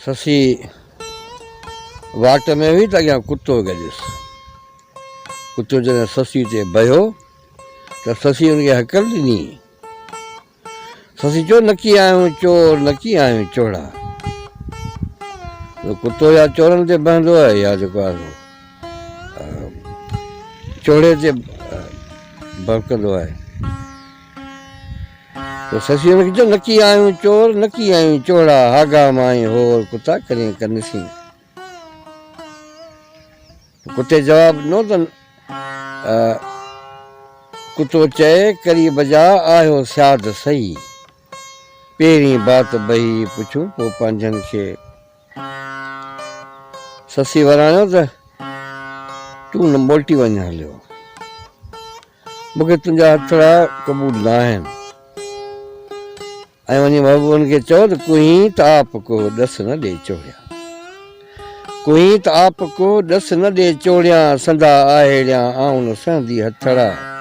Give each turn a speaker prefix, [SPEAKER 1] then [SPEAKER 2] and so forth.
[SPEAKER 1] سسي واٽ ۾ هئي ته اڳيان ڪتو گڏيس. ڪتو جڏهن سسي تي بهيو ته سسي ان کي هڪل ڏني. سسي چيو، نڪي آهيون چور، نڪي آهيون چوڙا. ڪتو يا چورن تي بهندو آهي يا جيڪو آهي سو چوڙي تي ڀونڪندو آهي. ته سسي ان کي چيو، نڪي آهيون چور، نڪي آهيون چوڙا، هاگا مائين هور ڪتا ڪرين ڪنسين. ڪتي جواب ڏنو ته ڪتو چئي، ڪري بجا آهيو سياد سهي، پهرين بات بهي پڇون پوء پنهنجن کي. سسي وراڻيو ته تون نه موٽي وڃ هليو، مون کي تنهنجا هٿڙا قبول ناهن. ۽ وڃي محبوبن کي چئو ته ڪوهين ته آپ ڪو ڏس نه ڏي چوڙيان. ڪوهين ته آپ ڪو ڏس نه ڏي چوڙيان، سندا آهيڙيان آئون نه سهندي هٿڙا.